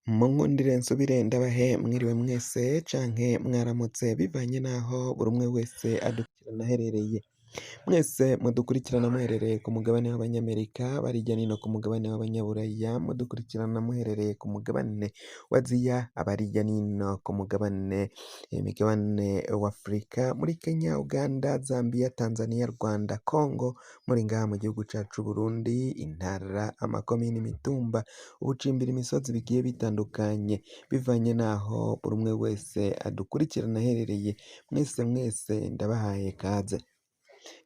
Munkundire nsubire ndabahe mwiriwe mwese canke mwaramutse bivanye n'aho buri umwe wese adukurikirana aherereye. Mwese mudukurikirana muherereye ku mugabane w'abanyamerika, bari hirya no hino ku mugabane w'abanyaburaya, mudukurikirana muherereye ku mugabane wa Aziya, abari hirya no hino ku mugabane imigabane w'Afurika, muri Kenya, Uganda, Zambia, Tanzania, Rwanda, Congo, muri ngaha mu gihugu cacu c'Uburundi, intara, amakomine, imitumba, ubucimbira imisozi bigiye bitandukanye, bivanye n'aho buri umwe wese adukurikirana aherereye, mwese mwese ndabahaye kaze.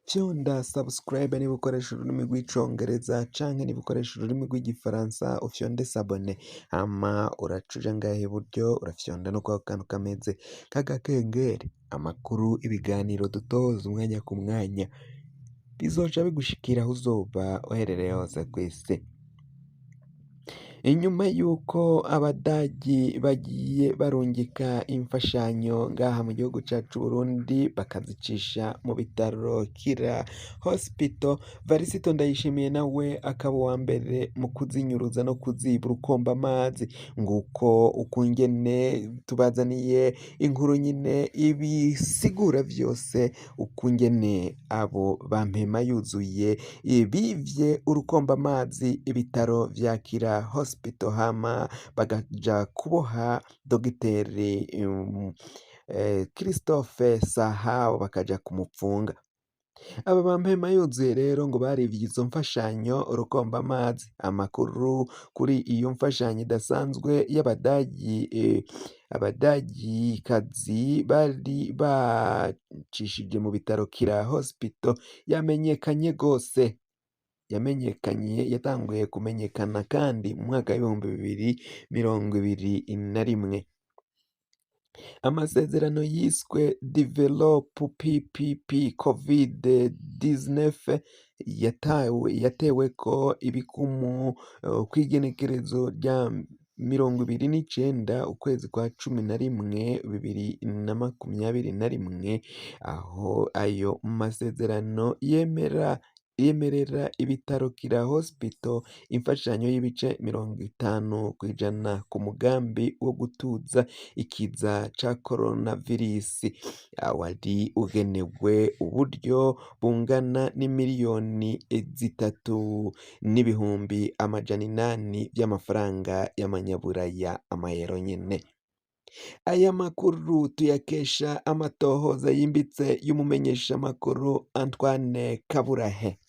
Fyonda subscribe niba ukoresha ururimi rw'icongereza canke niba ukoresha ururimi rw'igifaransa ufyonde s'abonner, hama uraca uja ngaha iburyo urafyonda no kwako kantu kameze nk'agakengeri, amakuru, ibiganiro dutoza umwanya ku mwanya bizoca bigushikira aho uzoba uherereye hose kw'isi. Inyuma y'uko abadagi bagiye barungika imfashanyo ngaha mu gihugu cacu c'Uburundi bakazicisha mu bitaro Kira Hospital, Varisito Ndayishimiye nawe akaba uwa mbere mu kuzinyuruza no kuziba urukomba amazi. Nguko ukungene tubazaniye inkuru nyine ibisigura vyose ukungene abo bampema yuzuye bivye urukomba amazi ibitaro vya Kira Hospital hama bakaja kuboha dogiteri Christophe Sahabo bakaja kumupfunga. Aba bampema yuzuye rero ngo barivye izo mfashanyo urukomba amazi. Amakuru kuri iyo mfashanyo idasanzwe y'abadagi abadagikazi bari bacishije mu bitaro Kira Hospital yamenyekanye gose. Yamenyekanye yatanguye kumenyekana kandi mu mwaka w'2021. Amasezerano yiswe Develop PPP Covid 19 yateweko ibikumu kw'igenekerezo rya 29 ukwezi kwa 11 2021, aho ayo masezerano yemera yemerera ibitaro Kira Hospital imfashanyo y'ibice 50% ku mugambi wo gutuza ikiza ca coronavirus, wari ugenewe uburyo bungana n'imiliyoni 3,800,000 vy'amafaranga y'amanyaburaya, amayero nyene. Aya makuru tuyakesha amatohoza yimbitse y'umumenyeshamakuru Antoine Kaburahe.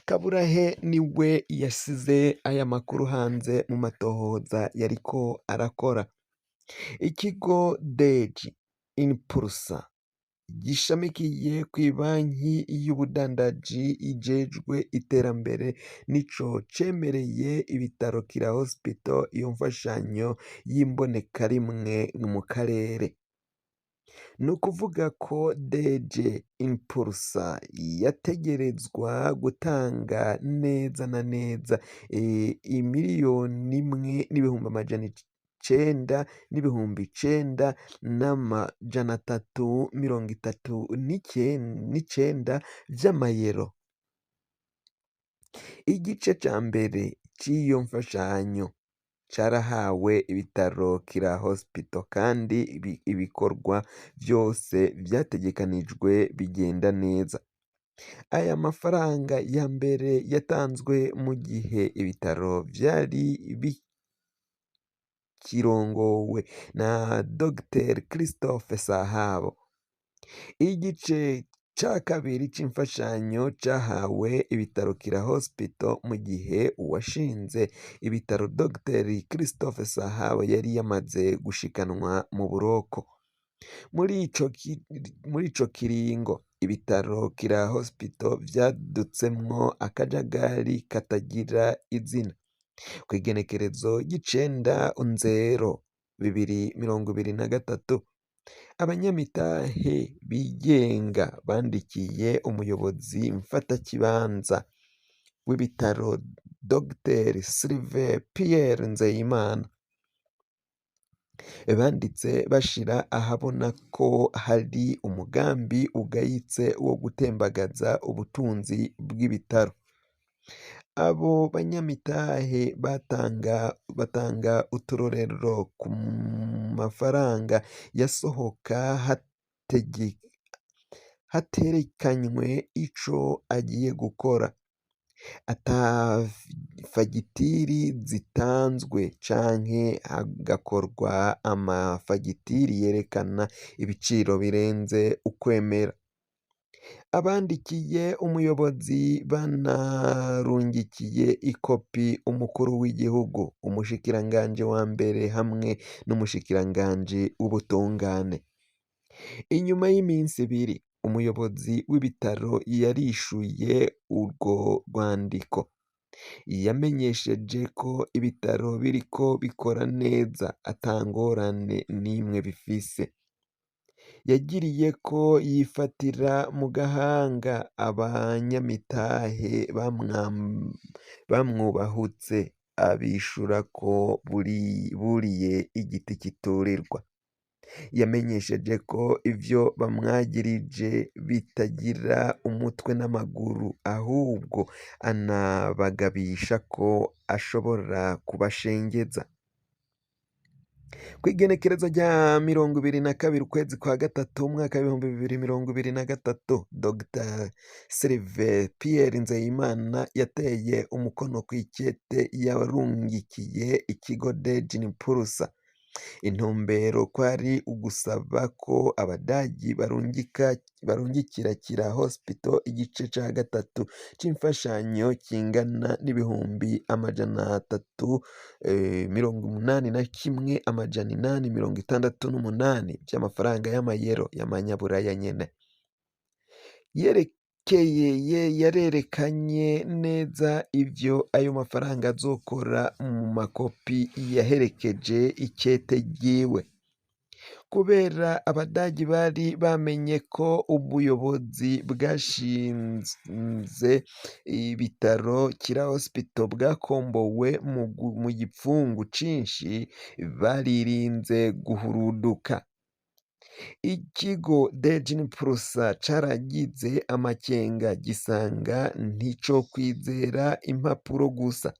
Kaburahe niwe yasize aya makuru hanze mu matohoza yariko arakora. Ikigo Deji Impulsa gishamikiye kw'ibanki y'ubudandaji ijejwe iterambere nico cemereye ibitaro Kira Hospital iyo mfashanyo y'imbonekarimwe mu karere. Ni ukuvuga ko Deje Impulsa yategerezwa gutanga neza na neza 1,909,339 vy'amayero. Igice ca mbere c'iyo mfashanyo carahawe ibitaro Kira Hospital kandi ibikorwa vyose vyategekanijwe bigenda neza. Aya mafaranga ya mbere yatanzwe mu gihe ibitaro vyari bikirongowe na Dr Christophe Sahabo. Igice ca kabiri c'imfashanyo cahawe ibitaro Kira Hospital mu gihe uwashinze ibitaro Dr Christophe Sahabo yari yamaze gushikanwa mu buroko. Muri ico kiringo ibitaro Kira Hospital vyadutsemwo akajagari katagira izina. Kw'igenekerezo ry'icenda nzero 2023, abanyamitahe bigenga bandikiye umuyobozi mfatakibanza w'ibitaro Dr Sylvain Pierre Nzeyimana. Banditse bashira ahabona ko hari umugambi ugayitse wo gutembagaza ubutunzi bw'ibitaro. Abo banyamitahe batanga uturorero ku mafaranga yasohoka haterekanywe ico agiye gukora, ata fagitiri zitanzwe canke hagakorwa amafagitiri yerekana ibiciro birenze ukwemera. Abandikiye umuyobozi banarungikiye ikopi umukuru w'igihugu, umushikiranganji wa mbere hamwe n'umushikiranganji w'ubutungane. Inyuma y'iminsi ibiri, umuyobozi w'ibitaro yarishuye urwo rwandiko. Yamenyesheje ko ibitaro biriko bikora neza ata ngorane n'imwe bifise. Yagiriyeko yifatira mu gahanga abanyamitahe bamwubahutse, abishura ko buriye igiti kiturirwa. Yamenyesheje ko ivyo bamwagirije bitagira umutwe n'amaguru, ahubwo anabagabisha ko ashobora kubashengeza. Kw'igenekerezo rya 22 ukwezi kwa gatatu umwaka w'2023, Dr Sylvain Pierre Nzeyimana yateye umukono kw'ikete yarungikiye ikigo Dejin Pulsa. Intumbero kwari ugusaba ko Abadagi barungikira Kira Hospital igice ca gatatu c'imfashanyo kingana n'381,868 vy'amafaranga y'amayero y'amanyaburaya nyene. Yarerekanye neza ivyo ayo mafaranga azokora mu makopi yaherekeje ikete ryiwe. Kubera Abadagi bari bamenye ko ubuyobozi bwashinze ibitaro Kira Hospital bwakombowe mu gipfungu cinshi, baririnze guhuruduka. Ikigo Dejin Pulsa caragize amakenga gisanga nticokwizera impapuro gusa.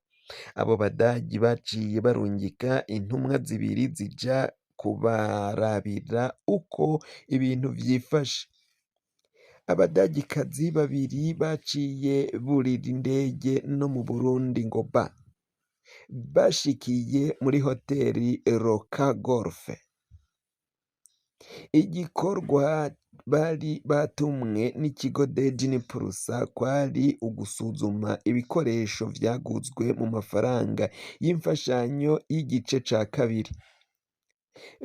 Abo Badagi baciye barungika intumwa zibiri zija kubarabira uko ibintu vyifashe. Abadagikazi babiri baciye burira indege no mu Burundi ngo ba. Bashikiye muri hoteli Roca Golf. Igikorwa bari batumwe n'ikigo Dejin Pulsa kwari ugusuzuma ibikoresho vyaguzwe mu mafaranga y'imfashanyo y'igice ca kabiri.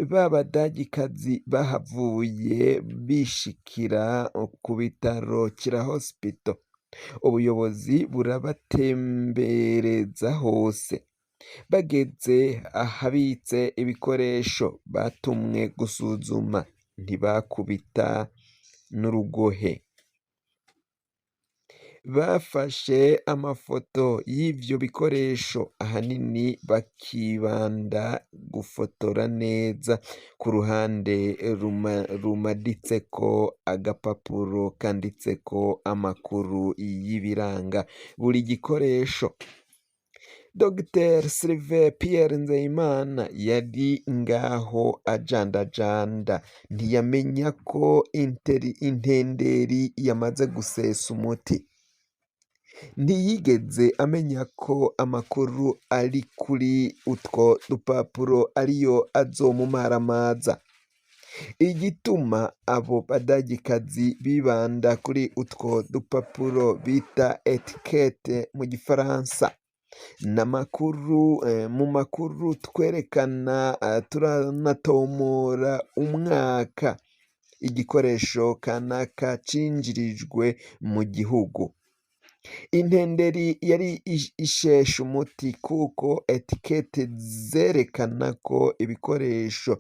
Ba Badagikazi bahavuye bishikira ku bitaro Kira Hospital. Ubuyobozi burabatembereza hose. Bageze ahabitse ibikoresho batumwe gusuzuma, ntibakubita n'urugohe. Bafashe amafoto y'ivyo bikoresho, ahanini bakibanda gufotora neza ku ruhande rumaditseko agapapuro kanditseko amakuru y'ibiranga buri gikoresho. Dr Sylvain Pierre Nzeyimana yari ngaho ajandajanda, ntiyamenya ko intenderi yamaze gusesa umuti. Ntiyigeze amenya ko amakuru ari kuri utwo dupapuro ariyo azomumaramaza. Igituma abo Badagikazi bibanda kuri utwo dupapuro bita étiquette mu gifaransa, n'amakuru mu makuru twerekana turanatomora umwaka igikoresho kanaka cinjirijwe mu gihugu. Intenderi yari isheshe umuti kuko étiquette zerekana ko ibikoresho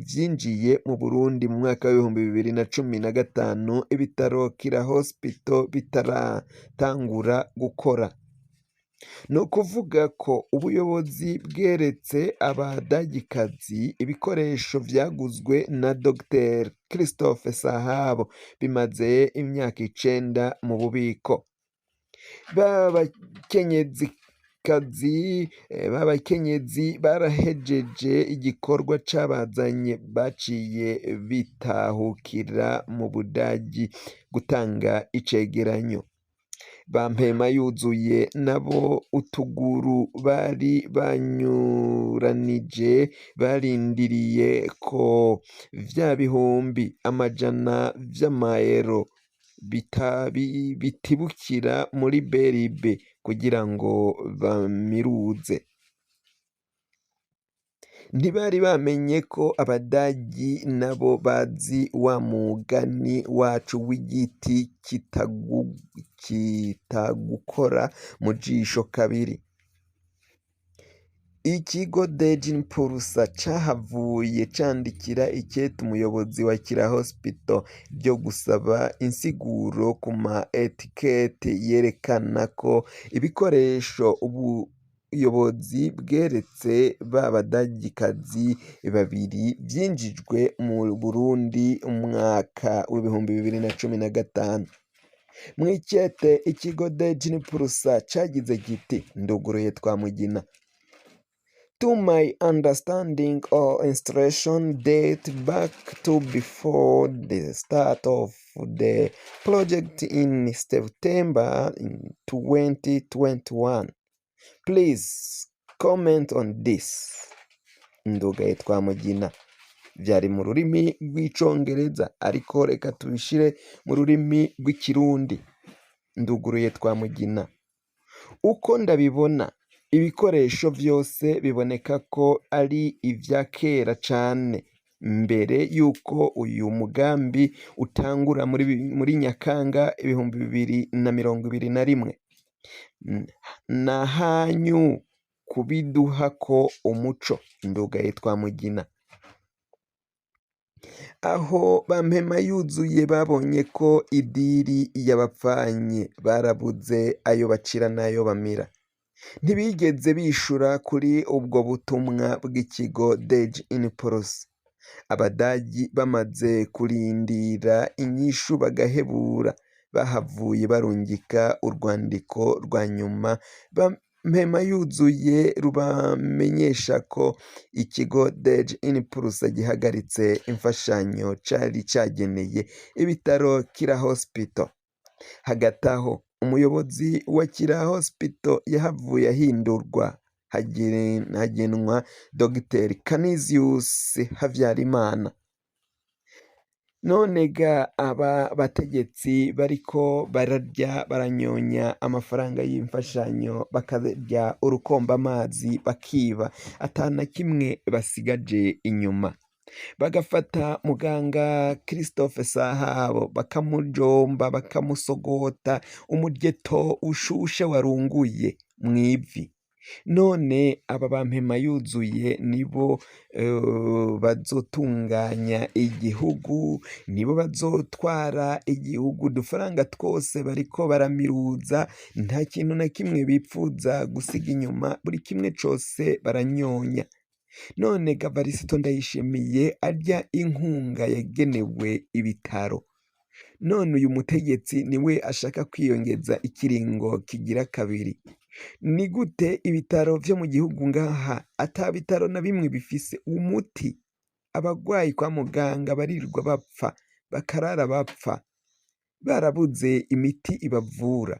vyinjiye mu Burundi mu mwaka w'2015, ibitaro Kira Hospital bitaratangura gukora. Ni ukuvuga ko ubuyobozi bweretse Abadagikazi ibikoresho vyaguzwe na Dr Christophe Sahabo bimaze imyaka 9 mu bubiko. Ba bakenyezikazi, ba bakenyezi barahejeje igikorwa cabazanye, baciye bitahukira mu Budagi gutanga icegeranyo. Ba mpema yuzuye nabo utuguru bari banyuranije, barindiriye ko vya bihumbi amajana vy'amayero bitibukira muri beribe kugira ngo bamiruze. Ntibari bamenye ko Abadagi nabo bazi wa mugani wacu w'igiti kitagukora mu jisho kabiri. Ikigo Dejin Pulsa cahavuye candikira ikete umuyobozi wa Kira Hospital ryo gusaba insiguro ku ma etikete yerekana ko ibikoresho ubuyobozi bweretse ba badagikazi babiri vyinjijwe mu Burundi umwaka w'2015. Mw'ikete ikigo Dejin Pulsa cagize kiti: "Nduguruye Twamugina. To my understanding, all installation date back to before the start of the project in September 2021. Please comment on this." Ndugaye Twamugina. Vyari mu rurimi rw'Icongereza, ariko reka tubishire mu rurimi rw'Ikirundi. Nduguruye Twamugina. Uko ndabibona, ibikoresho vyose biboneka ko ari ivya kera cane mbere yuko uyu mugambi utangura muri Nyakanga 2021. Nahanyu kubiduhako umuco. Ndugaye Twamugina. Aho ba mpema yuzuye babonye ko idiri yabapfanye, barabuze ayo bacira n'ayo bamira. Ntibigeze bishura kuri ubwo butumwa bw'ikigo Dej in Pulse. Abadagi bamaze kurindira inyishu bagahebura, bahavuye barungika urwandiko rwa nyuma ba mpema yuzuye rubamenyesha ko ikigo Dej in Pulse gihagaritse imfashanyo cari cageneye ibitaro Kira Hospital. Hagati aho umuyobozi wa Kira Hospital yahavuye ahindurwa, hagenwa Dr Canisius Havyarimana. None ga aba bategetsi bariko bararya baranyonya amafaranga y'imfashanyo, bakarya urukomba amazi, bakiba ata na kimwe basigaje inyuma, bagafata muganga Christophe Sahabo bakamujomba, bakamusogota umuryeto ushushe warunguye mw'ivi. None aba ba mpema yuzuye nibo bazotunganya igihugu, nibo bazotwara igihugu? Udufaranga twose bariko baramiruza, nta kintu na kimwe bipfuza gusiga inyuma, buri kimwe cose baranyonya. None Evariste Ndayishimiye arya inkunga yagenewe ibitaro, none uyu mutegetsi niwe ashaka kwiyongeza ikiringo kigira kabiri. Ni gute ibitaro vyo mu gihugu ngaha ata bitaro na bimwe bifise umuti? Abagwayi kwa muganga barirwa bapfa, bakarara bapfa, barabuze imiti ibavura.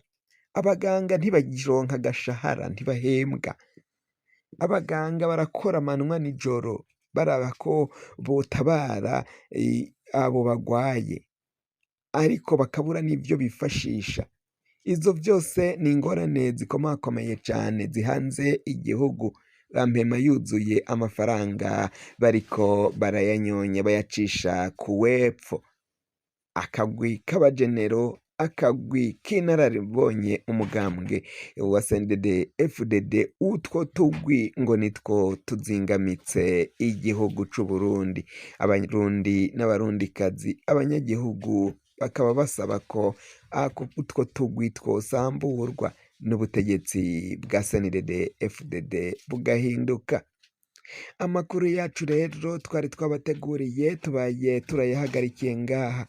Abaganga ntibakironka agashahara, ntibahembwa. Abaganga barakora amanwa n'ijoro baraba ko botabara abo bagwaye, ariko bakabura n'ivyo bifashisha. Izo vyose ni ingorane zikomakomeye cane zihanze igihugu. Ba mpema yuzuye amafaranga bariko barayanyonya, bayacisha kuwepfo. Akagwi k'abajenero, akagwi k'inararibonye, umugambwe wa CNDD FDD, utwo tugwi ngo nitwo tuzingamitse igihugu c'Uburundi. Abarundi n'Abarundikazi, abanyagihugu bakaba basaba ko utwo tugwi twosamburwa n'ubutegetsi bwa CNDD FDD bugahinduka. Amakuru yacu rero twari twabateguriye tubaye turayahagarikiye ngaha.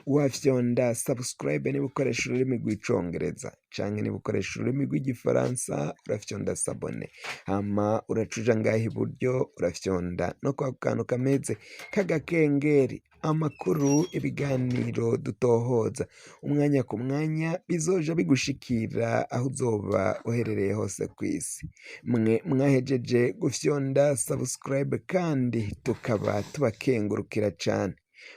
Wafyonda subscribe niba ukoresha ururimi rw'Icongereza, canke niba ukoresha ururimi rw'Igifaransa urafyonda s'abonner. Hama uraca uja ngaha iburyo, urafyonda no kwako kantu kameze k'agakengeri. Amakuru, ibiganiro dutohoza umwanya ku mwanya bizoja bigushikira aho uzoba uherereye hose kw'isi. Mwe mwahejeje gufyonda subscribe kandi tukaba tubakengurukira cane,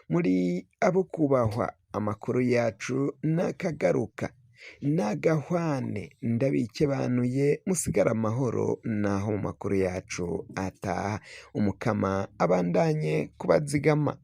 muri abo kubahwa. Amakuru yacu nakagaruka nagahwane, ndabikebanuye, musigare amahoro naho mu makuru yacu ataha. Umukama abandanye kubazigama.